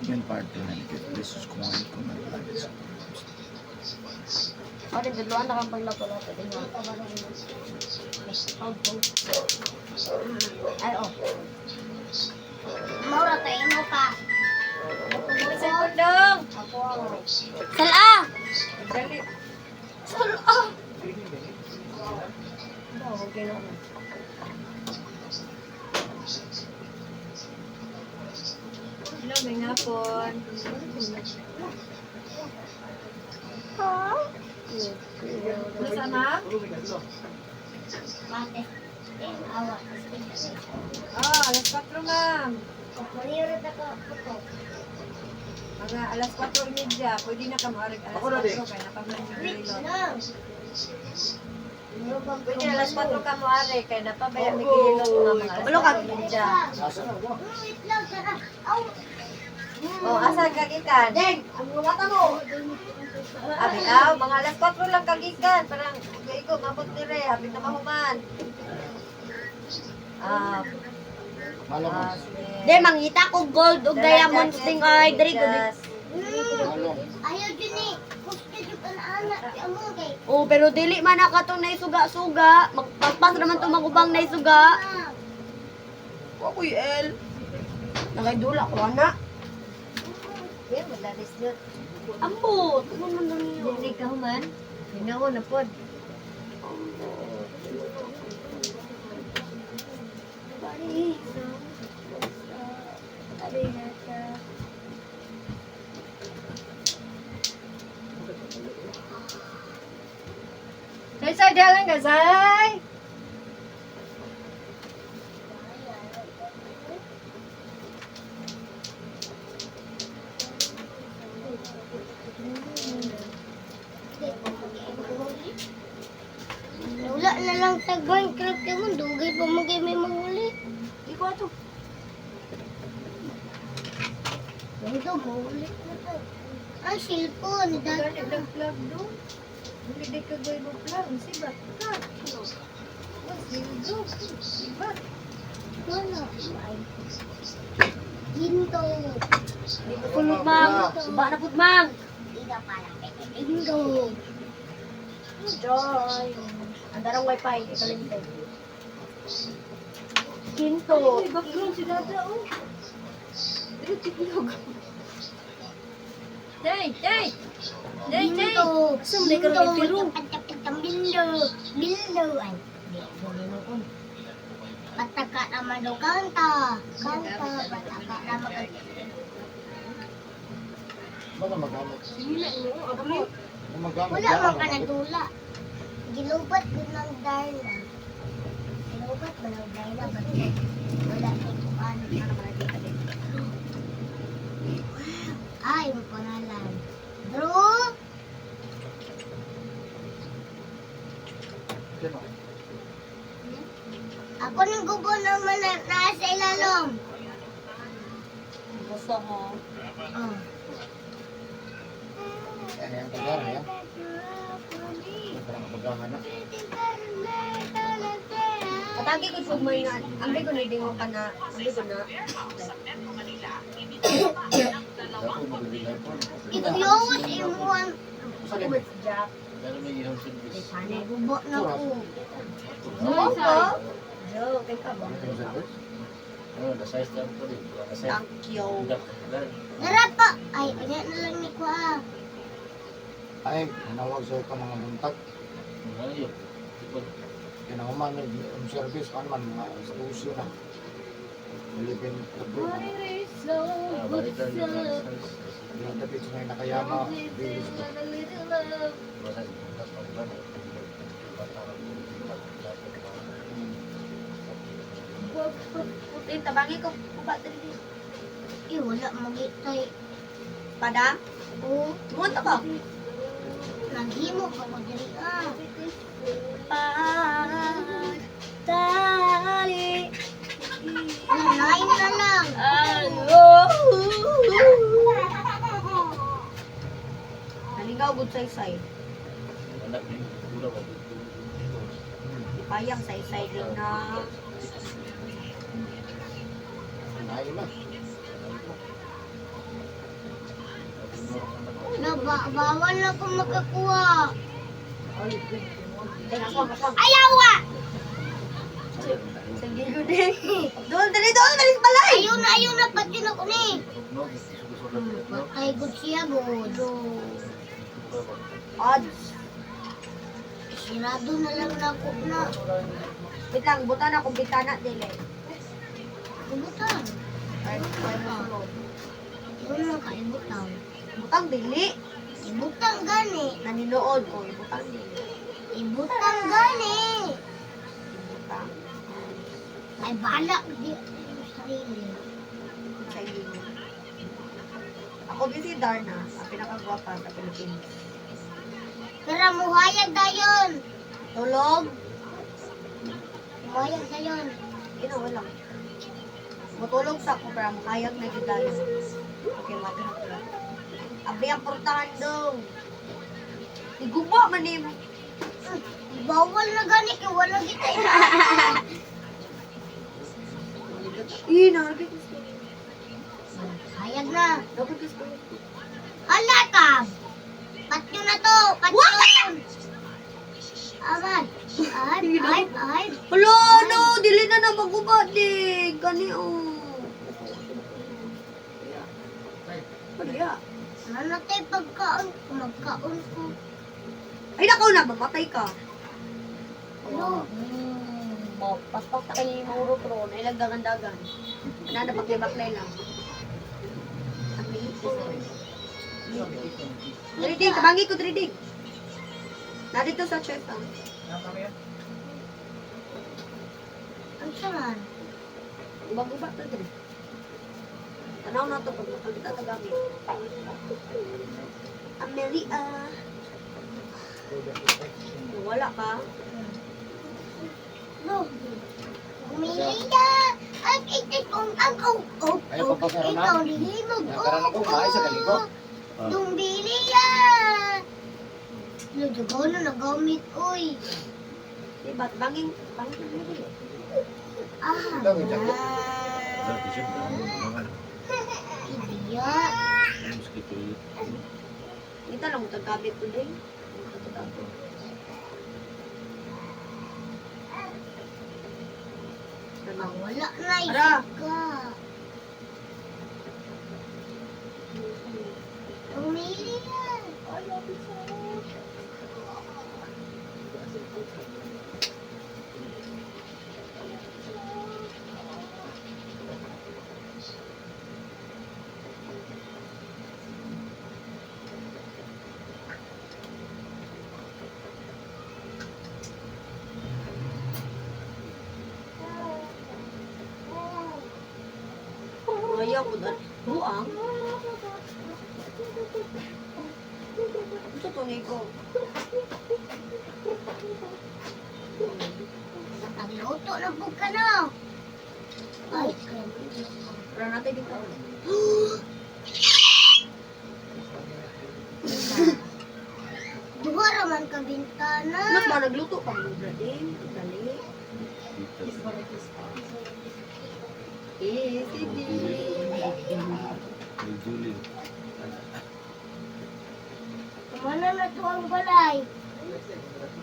Yan part 200 pesos coin kung naglalagay sa O, nagdudluan na kang paglapo-lapo. Di ba? Ay, oh. Maura tayo mo pa. Sa kundong. Sala! Dali. Sala! Oh, okay na. Hello, may hapon. Ano sama? Mate. Eh, awa. Oh, alas 4, ma'am. Malirot ako. Puto. Mga alas 4:30. Pwede na ka maarig alas Ako na, di. 4 kaya napaman yung Wait hilot. lang. Pwede alas 4 ka moari kaya napabaya may gihilot mga mga alas Wala ka. 4:30. Wait lang. Sara. Aw. Oh, asa kagikan? Deng! Ang mga mata mo! Abi, aw, mga alas 4 lang kagikan. Parang igo mabot dire, hapit na mahuman. Ah, Malong. ah, sige. Deng, mangita ko gold ug Dala, diamond jacket, ding ay diri ko. medyas. Malong. Ayaw dyan eh. Gusto dyan ka na anak. Amo kay. Oh, pero dili man na katong naisuga-suga. Magpagpas naman to magubang naisuga. Ah. Wa ko'y L. Nakaidula ko ana. Yeah, madalis yun. Ambot, ano man na niyo? Dili ka human. Ginawa na pod. Say, say, dalan ka, say! Wala na lang tag Minecraft kay mo. Dugay pa mo kay may manguli. Di ko ato. Ito, manguli na to. Ang cellphone. Gani Dati. nag-plug do. Dili di ka goy mo plug, sibat ka. Was dildo. Sibat. Wala. Ay. Ginto. Kulot mang. Suba na pud mang. Ika pala. Ginto. Joy. Ang darang wifi, ikalimte. Kinto. Ay, background si Dada oh. Dili tiglog. Day, day. Day, day. Ginto. Asa man karon yung tiro? Ginto. Ginto. Ay. Di, ganoon. Pataka naman daw kanta. Kanta. Pataka naman. Baka magamit. Sila mo, abli. Kung magamit. Wala man ka nadula. Gilubat ko ng Darla. Gilubat ba ng Darla? Ba't wala kay kuan? Ay, may pangalan. Drew? Ako nang gubo naman na nasa ilalom. Gusto mo. Oh. Ayan, tagar, ayan. Parang kapagahan na. Patagi ko pug may nga. Ambi ko na dingo ka na. Ambi ko na. Dapat magbibigay po. Ikuyawas imuan. Sa limit. Jack. Pero may ihang service. Gubo na ko. Mo ko. Joe, kay ka ba? Ihang service? Ano, the size lang po din. The size. Thank you. Nara pa. Ay, unya na lang ni ko ah. Ay, nanawag sa ka mga buntag. Kinahuman may home service kan man mga alas 12 na. 11 to 2. Dapit sa may Nakayama village ba? Putin tabangi ko kuba diri. Eh, wala magitay. Pada? Oh, Mo ta ba? naghimo pa ko diri ah. Tali. Nine na lang. Ano? Nalingaw gud saysay. Ipayang saysay din na. Ay, na. Bawal na ako makakuha. Ay, ako, ako. Ayaw ah! Sige, gud. Dol, dali, dol, dali sa balay. Ayaw na, ayaw na. Pati na ko ni. Patay gud siya, god. Odds. Sirado na lang na ako na. Wait lang, buta na kung bitana dili. Ibutang. Ay, ay, mosulod. Yun lang ka, ibutang. Butang dili. Ibutang gani. Naninood ko, ibutang dili. Ibutang gani. Ibutang. Ay, bahala. Di, sarili. Sa inyo. Ako din si Darna, ang pinakagwapa sa Pilipinas. Pero muhayag dayon. Tulog. Muhayag dayon. Ino, wala. Mutulog sa ako para makayag na gyud tayo. Okay, madrak lang. Abi ang portahan dong. Iguba man ni. Bawal na gani kay wala kita. Ih, nalagay ko sa. Hayag na. Dapat ko sa. Hala ka. Patyo na to. Patyo. Aman. Ay, ay, ay. Hala, no, dili na na maguba di. Gani oh. Wala. Ano tayo pagkaon ko? Magkaon ko. Ay, nakaw na, mamatay ka. Ano? Paspak ta kay Mauro Pro, nailagdagan-dagan. Ano na, baklay-baklay lang. Dreding, tabangi ko dreding. Narito sa chest ah. Ang saman. Ubag-ubag to dre. Tanaw na to pag nakakita ta gamit. Amelia. Wala ka. No. Umiiya. Ang itik kong ang oh oh Ayaw oh. pa ba, Sarah, Ikaw lihimog oh Nakaroon ako, kumain sa kaliko. Dumbiliya. Ludugo na nagamit oy. Di ba? Banging, banging dre. Ah. Ito, may jacket. Ibiya. Kita lang mo gamit ko dre. Tato-tato. Ah, wala na Ara. isip ka. Umiiya. Ayaw ko dal. Buang. Gusto to ni ko. Nagluto na po ka na. Ay, Pero natin dito. Duha ra man ka bintana. Ano ba nagluto pa mo dali? Dali. Eh, sige. Kumana na to ang balay.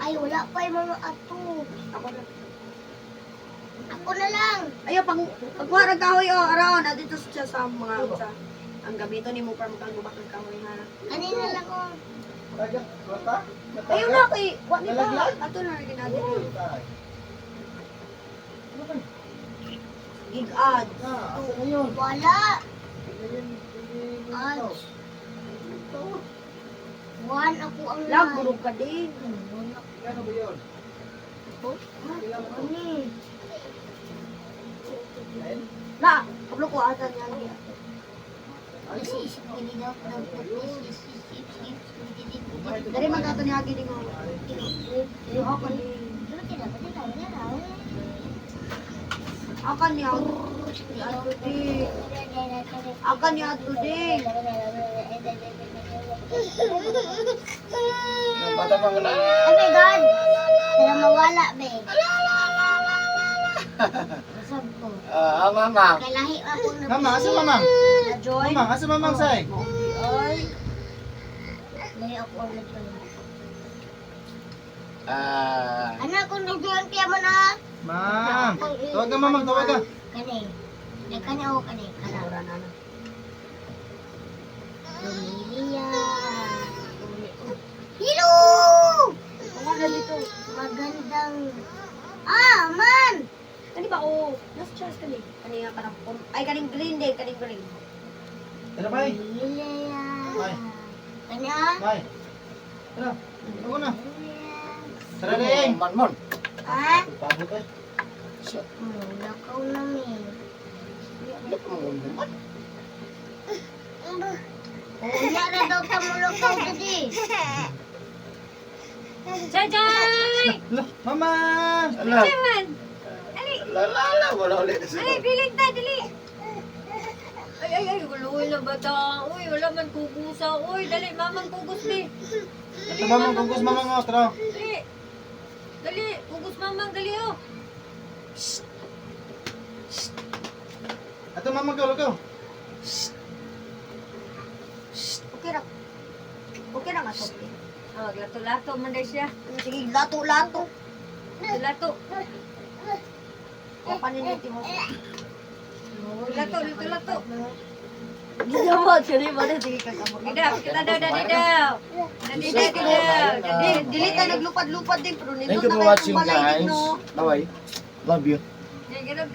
Ay, wala pa yung mga ato. Ako na. Ako na lang. Ayaw, pang, pagkuha ng kahoy, oh, araw, nandito siya sa mga, sa, ang gamito ni mo para makagubak ng kahoy, ha? Kanina lang ko. Ayaw na, kay, wa ni ba? Ato na, ginagin. Gig ad. Wala. Ads. One ako ang Lag, gurog ka din. One ako. Ano eh? La, kablo ko ata niya. Dari man ato niya gini nga. Ako ni. Ako niya. Ato din. Ako niya ato din. Bata pa nga Oh my God! Pero mawala, be. Usab ko. Ah, mama. Kailahi ako na. Mama, asa mamang? Joy. Mamang, asa mamang say? Ay. Layo ako ang nagtuloy. Ah, Anak, kung nagtuloy tiya mo na. Ma'am. Tawag ka, mamang. Tawag ka. Kani. Ay, kani o kani. Kana. Ora na na. Lumilia. Hilo! Kung ano dito. Magandang. Ah, man! Kani ba oh, nasa chance kani. Kani nga kanang ay kaning green din, kaning green. Tara, bay. Lumilia. Bay. Kani ah? Bay. Tara. Ako na. Tara, Ding. Man mon. Ah? Pabot eh. Mulakaw na mi. Hindi ko mo man. Unya na daw ka mulakaw didi. Chay chay! Lah, mama. Ala, Man! Dali! la la la, wala ulit. Dali, bilig na, dali! Ay, ay, ay, guloy na bata. Uy, wala man kugusa. Uy, dali, mamang kugos di. Ito, mamang. Kungkus, mamang. Oh, tara. Dali! Dali, kugos mamang, dali oh. Ito, mamang. Go, go. Okay ra. Okay ra nga to. Oh, lato-lato man dahil siya. Sige, lato-lato. Lato. O paniniti mo. Lato, lato, lato. Ginawa, sige ba na sige kagamot. Didaw, kita daw, dadi daw. Dadi daw, daw. Di, dili tayo naglupad-lupad din pero Thank nindot you na for kayo watching, kung balay guys. din, no. Bye-bye. Love you. Sige, daw.